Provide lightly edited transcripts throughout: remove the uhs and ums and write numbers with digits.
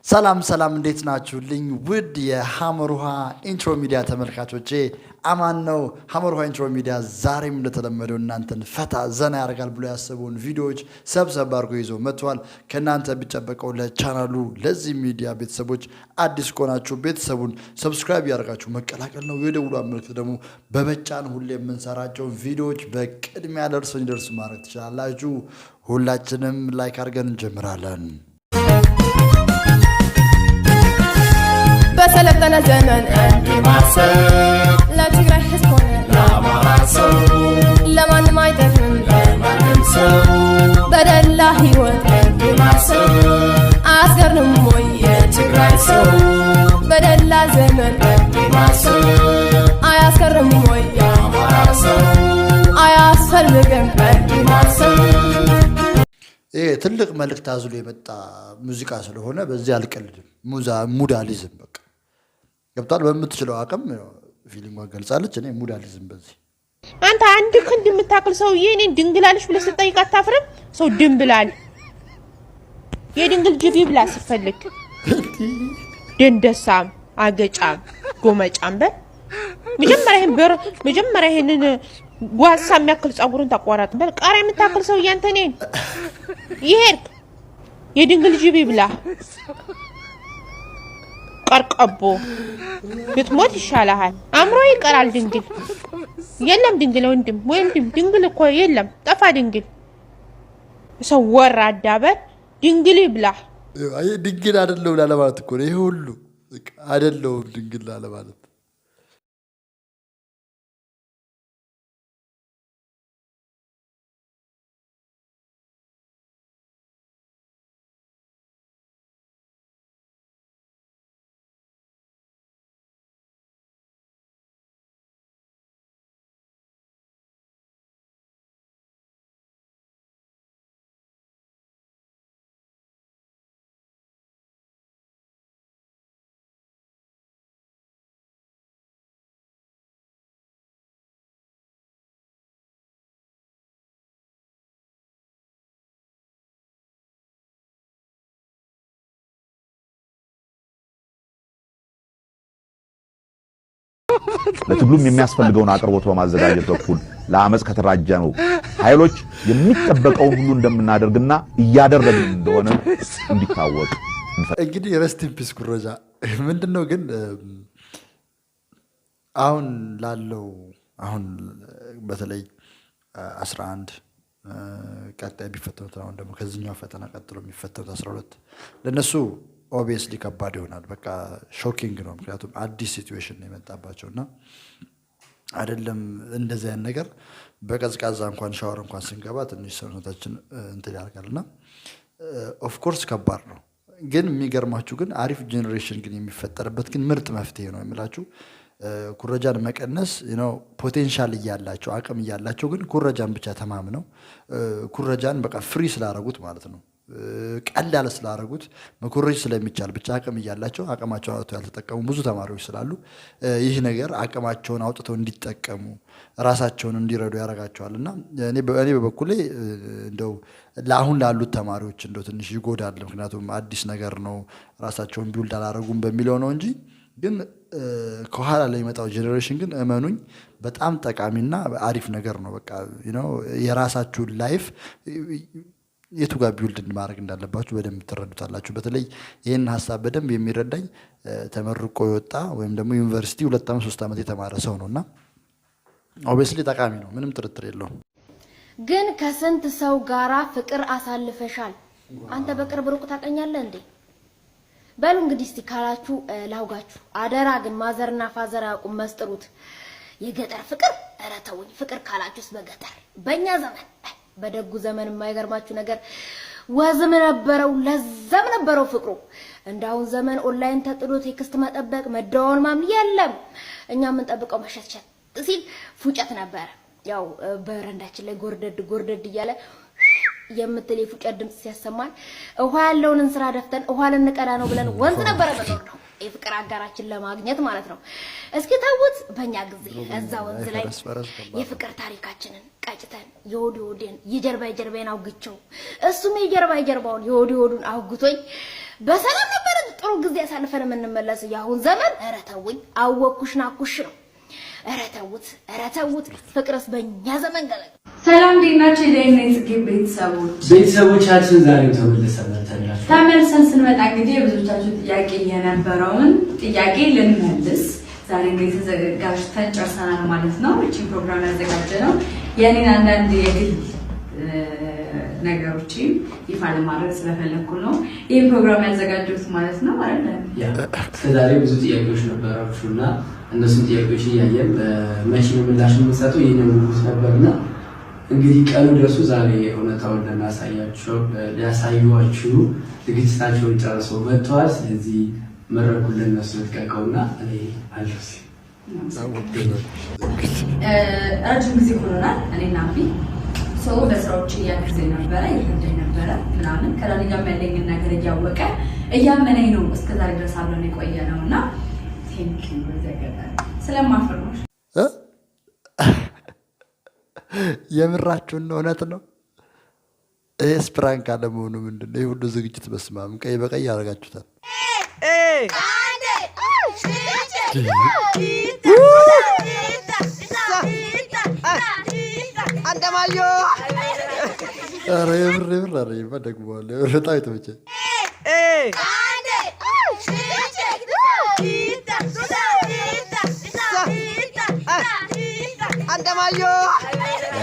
ሰላም ሰላም፣ እንዴት ናችሁልኝ? ውድ የሐመር ውሃ ኢንትሮ ሚዲያ ተመልካቾቼ፣ አማን ነው። ሐመር ውሃ ኢንትሮ ሚዲያ ዛሬም እንደተለመደው እናንተን ፈታ ዘና ያደርጋል ብሎ ያሰበውን ቪዲዮዎች ሰብሰብ አድርጎ ይዞ መጥቷል። ከእናንተ የሚጠበቀው ለቻናሉ ለዚህ ሚዲያ ቤተሰቦች አዲስ ከሆናችሁ ቤተሰቡን subscribe እያደረጋችሁ መቀላቀል ነው። የደውሏን ምልክት ደግሞ በመጫን ሁሌ የምንሰራቸውን ቪዲዮዎች በቅድሚያ ደርሶ እንዲደርሱ ማድረግ ትችላላችሁ። ሁላችንም like አድርገን እንጀምራለን። በሰለጠነ ዘመን እንዲህ ማሰብ ለትግራይ ህዝብ ሆነ ለአማራ ሰው ለማንም አይጠቅምም፣ ለማንም ሰው በደላ ህይወት እንዲህ ማሰብ አያስገርምም ወይ የትግራይ ሰው በደላ ዘመን እንዲህ ማሰብ አያስገርምም ወይ የአማራ ሰው አያስፈልግም እንዲህ ማሰብ። ይሄ ትልቅ መልእክት አዝሎ የመጣ ሙዚቃ ስለሆነ በዚህ አልቀልድም። Mood አልይዝም። በቃ ገብቷል። በምትችለው አቅም feeling ጓን ገልጻለች። እኔ mood አልይዝም በዚህ። አንተ አንድ ክንድ የምታክል ሰውዬ እኔን ድንግላልሽ ብለህ ስትጠይቅ አታፍርም? ሰው ድንብላል የድንግል ጅብ ይብላ ስፈልግ ደንደሳም አገጫም ጎመጫም በል። መጀመሪያ ይሄን በር መጀመሪያ ይሄንን ጓሳ የሚያክል ጸጉርን ተቆረጥ በል። ቃሪያ የምታክል ሰውዬ አንተ እኔን ይሄድክ የድንግል ጅብ ይብላ። ቀርቀቦ ብትሞት ይሻልሃል። አእምሮ ይቀራል። ድንግል የለም፣ ድንግል ወንድም ወንድም ድንግል እኮ የለም፣ ጠፋ ድንግል። ሰው ወራዳ በል ድንግል ይብላ። አየህ፣ ድንግል አይደለሁም ላለማለት እኮ ነው። ይሄ ሁሉ በቃ አይደለሁም ድንግል ላለማለት። ለትግሉም የሚያስፈልገውን አቅርቦት በማዘጋጀት በኩል ለአመፅ ከተደራጀ ነው ኃይሎች የሚጠበቀውን ሁሉ እንደምናደርግና እያደረግን እንደሆነ እንዲታወቅ። እንግዲህ rest in peace ኩረጃ ምንድን ነው ግን አሁን ላለው አሁን በተለይ 11 ቀጣይ የሚፈተኑት፣ አሁን ደግሞ ከዚህኛው ፈተና ቀጥሎ የሚፈተኑት 12፣ ለእነሱ obviously ከባድ ይሆናል። በቃ shocking ነው። ምክንያቱም አዲስ situation ነው የመጣባቸው እና አይደለም እንደዚህ አይነት ነገር በቀዝቃዛ እንኳን ሻወር እንኳን ስንገባ ትንሽ ሰውነታችን እንትን ያደርጋል እና of course ከባድ ነው። ግን የሚገርማችሁ ግን አሪፍ generation ግን የሚፈጠርበት ግን ምርጥ መፍትሄ ነው የምላችሁ ኩረጃን መቀነስ ነው። Potential እያላቸው፣ አቅም እያላቸው ግን ኩረጃን ብቻ ተማምነው ኩረጃን በቃ free ስላረጉት ማለት ነው፣ ቀላል ስላረጉት፣ መኮረጅ ስለሚቻል ብቻ አቅም እያላቸው አቅማቸውን አውጥተው ያልተጠቀሙ ብዙ ተማሪዎች ስላሉ ይህ ነገር አቅማቸውን አውጥተው እንዲጠቀሙ፣ ራሳቸውን እንዲረዱ ያደርጋቸዋል። እና እኔ በበኩሌ እንደው ለአሁን ላሉት ተማሪዎች እንደው ትንሽ ይጎዳል። ምክንያቱም አዲስ ነገር ነው፣ ራሳቸውን build አላረጉም በሚለው ነው እንጂ ግን ከኋላ ለሚመጣው generation ግን እመኑኝ በጣም ጠቃሚና አሪፍ ነገር ነው። በቃ የራሳችሁን life የቱ ጋር build ማድረግ እንዳለባችሁ በደንብ ትረዱታላችሁ። በተለይ ይህን ሀሳብ በደንብ የሚረዳኝ ተመርቆ የወጣ ወይም ደግሞ ዩኒቨርሲቲ 2 ዓመት 3 ዓመት የተማረ ሰው ነው እና obviously ጠቃሚ ነው፣ ምንም ጥርጥር የለውም። ግን ከስንት ሰው ጋራ ፍቅር አሳልፈሻል? አንተ በቅርብ ሩቅ ታውቀኛለህ እንዴ? በሉ እንግዲህ እስቲ ካላችሁ ላውጋችሁ። አደራ ግን mother ና father አያውቁም፣ መስጥሩት። የገጠር ፍቅር ኧረ ተውኝ። ፍቅር ካላችሁስ በገጠር በእኛ ዘመን፣ በደጉ ዘመን የማይገርማችሁ ነገር ወዝም ነበረው፣ ለዛም ነበረው ፍቅሩ። እንዳሁን ዘመን ኦንላይን ተጥዶ text መጠበቅ መደዋወል ማምን የለም። እኛ የምንጠብቀው መሸትሸት ሲል ፉጨት ነበረ። ያው በረንዳችን ላይ ጎርደድ ጎርደድ እያለ የምትል የፉጨት ድምጽ ሲያሰማን ውሃ ያለውን እንስራ ደፍተን ውሃ ልንቀዳ ነው ብለን ወንዝ ነበረ ነው የፍቅር አጋራችን ለማግኘት ማለት ነው። እስኪ ተውት፣ በእኛ ጊዜ እዛ ወንዝ ላይ የፍቅር ታሪካችንን ቀጭተን የሆድ የሆዴን የጀርባ የጀርባዬን አውግቸው እሱም የጀርባ የጀርባውን የሆድ የሆዱን አውግቶኝ በሰላም ነበረ። ጥሩ ጊዜ አሳልፈን የምንመለሰው። የአሁን ዘመን ኧረ ተውኝ፣ አወኩሽ ናኩሽ ነው። ኧረ ተውት፣ ኧረ ተውት። ፍቅርስ በእኛ ዘመን ገለ ሰላም፣ እንዴት ናችሁ? የዳይና የጽጌ ቤተሰቦች? ቤተሰቦቻችን ዛሬም ተመልሰን መጥተናል። ተመልሰን ስንመጣ እንግዲህ የብዙዎቻችሁ ጥያቄ የነበረውን ጥያቄ ልንመልስ ዛሬ እንግዲህ ተዘጋጅተን ጨርሰናል ማለት ነው። እቺን ፕሮግራም ያዘጋጀ ነው የእኔን አንዳንድ የግል ነገሮችን ይፋ ለማድረግ ስለፈለግኩ ነው ይህን ፕሮግራም ያዘጋጀሁት ማለት ነው አይደል? Yeah፣ እስከዛሬ ብዙ ጥያቄዎች ነበራችሁ እና እነሱን ጥያቄዎች እያየን መቼ ነው ምላሽ የምንሰጠው ይህንን ጉጉት ነበርና እንግዲህ ቀኑ ደርሶ ዛሬ እውነታውን ልናሳያቸው ሊያሳዩዋችሁ ዝግጅታቸውን ጨርሰው መጥተዋል። ስለዚህ መድረኩን ለእነሱ ልትቀቀውና እኔ አለሁ። ረጅም ጊዜ ሆኖናል። እኔና አቢ ሰው በስራዎች እያግዘኝ ነበረ፣ ይረዳኝ ነበረ ምናምን። ከዳኒ ጋር ያለኝን ነገር እያወቀ እያመነኝ ነው እስከዛሬ ድረስ አብረን የቆየ ነው እና thank you በዚህ አጋጣሚ ስለማፍር ነው። እ? የምራችሁን ነው? እውነት ነው? ይህስ prank አለመሆኑ ምንድን ነው? ይህ ሁሉ ዝግጅት በስማም ቀይ በቀይ ያደርጋችሁታል። ኧረ የምር የምር፣ ኧረ ይማ ደግመዋል። የምር በጣም የተመቸ።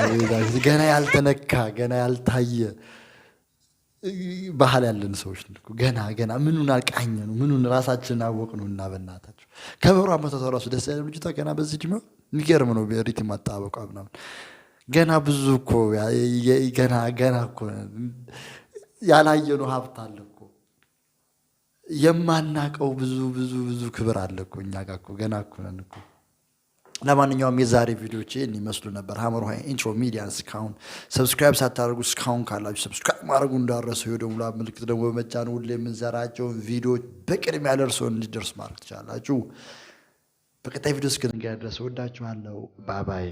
አቤት፣ ገና ያልተነካ ገና ያልታየ ባህል ያለን ሰዎች ነን እኮ። ገና ገና ምኑን አልቃኘ ነው፣ ምኑን ራሳችንን አወቅ ነው። እና በእናታቸው ከበሮ አመታቷ ራሱ ደስ ያለ ልጅቷ ገና በዚህ እድሜዋ የሚገርም ነው። Rhythm አጠባበቋ ምናምን ገና ብዙ እኮ ገና ገና እኮ ያላየነው ሀብት አለ እኮ፣ የማናቀው ብዙ ብዙ ብዙ ክብር አለ እኮ እኛ ጋር እኮ፣ ገና እኮ ነን እኮ። ለማንኛውም የዛሬ ቪዲዮዎች ይህን ይመስሉ ነበር። ሀመር ውሃ ኢንትሮ ሚዲያን እስካሁን subscribe ሳታደርጉ እስካሁን ካላችሁ subscribe ማድረጉ እንዳትረሱ፣ የደወል ምልክት ደግሞ በመጫን ሁሌ የምንሰራቸውን ቪዲዮዎች በቅድሚያ ለእርስዎ እንዲደርስ ማድረግ ትችላላችሁ። በቀጣይ ቪዲዮ እስክንገናኝ ድረስ እወዳችኋለሁ። Bye bye።